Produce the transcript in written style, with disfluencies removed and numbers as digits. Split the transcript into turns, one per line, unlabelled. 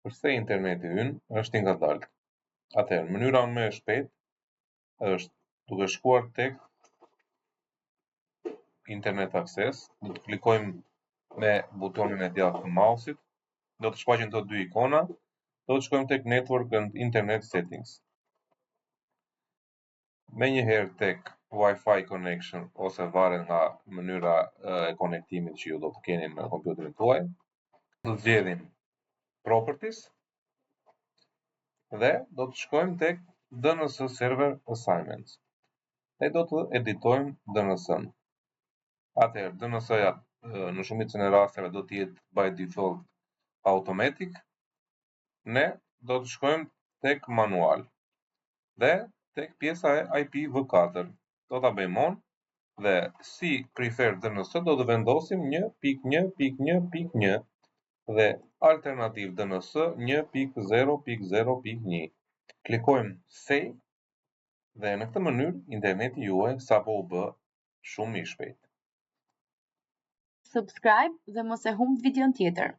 Përse interneti ynë është i ngadaltë? Atëherë, mënyra më e shpejtë është duke shkuar tek Internet Access, do të klikojmë me butonin e djathtë të mouse-it, do të shfaqen këto dy ikona, do të shkojmë tek Network and Internet Settings. Me njëherë tek Wi-Fi connection ose varet nga mënyra e konektimit që ju do të keni në kompjuterin tuaj. Do të zgjedhim Properties dhe do të shkojmë tek DNS Server Assignments. Ne do të editojmë DNS-n. Atëherë, DNS-ja në shumicën e rasteve do të jetë by default automatic. Ne do të shkojmë tek manual dhe tek pjesa e IPv4. Do ta bëjmë on dhe si preferred DNS do të vendosim 1.1.1.1 dhe alternative DNS 1.0.0.1. Klikojmë Save dhe në këtë mënyrë interneti juaj sapo u bë shumë i shpejtë.
Subscribe dhe mos e humb videon tjetër.